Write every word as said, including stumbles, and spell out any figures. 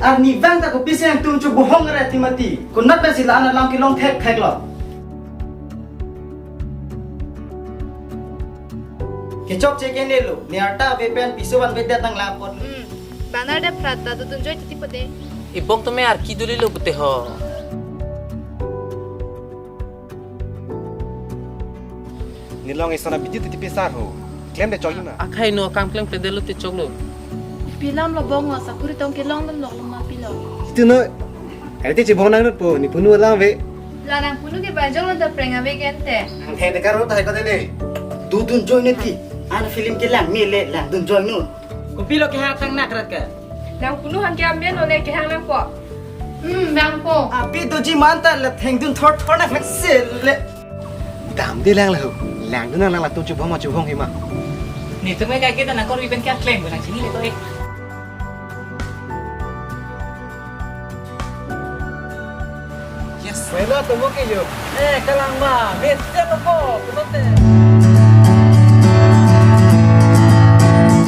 Arni vang ta kopisi nangtum chobohong re ti mati. Konat pensi la-an alam kelong thekthek lo. Kechokche ke ne lo, ne arta ave pen piso vanvedet nang lapot. Hmm. Banner de prat ta dodun joi titi pade. Ibok tome arki duli lo pute ho. Nilong isona bidi titi pisar ho. Klem de chok ima. Akhai no kam klem kledelo te choklo. Pilam lo bong lo sakuri tong kelong dun lo ma pilo. Itu no. Ati chibong nang nut po, ne punu alam ave. La nang punu ke bajong lo ta preng ave gente. Ang the de karo ta hai ko de ne. Dodun joi ne ti. An film kelang mele langdun joi nu. Kopilo kehang tang nak rat ke. Nang punu han ke amen one kehang nangpo. Hmm, nangpo. Api doji man ta la thengdun thor thor nak nak se le. Damde lang lo. Langdun nang lang latum chobohong ma chobohong hima. Netum ke kaike ta nangkor iben kya klem nang chini le ko e. Yes. Wela tomo ke yo. Eh, kalang ma, bet ko.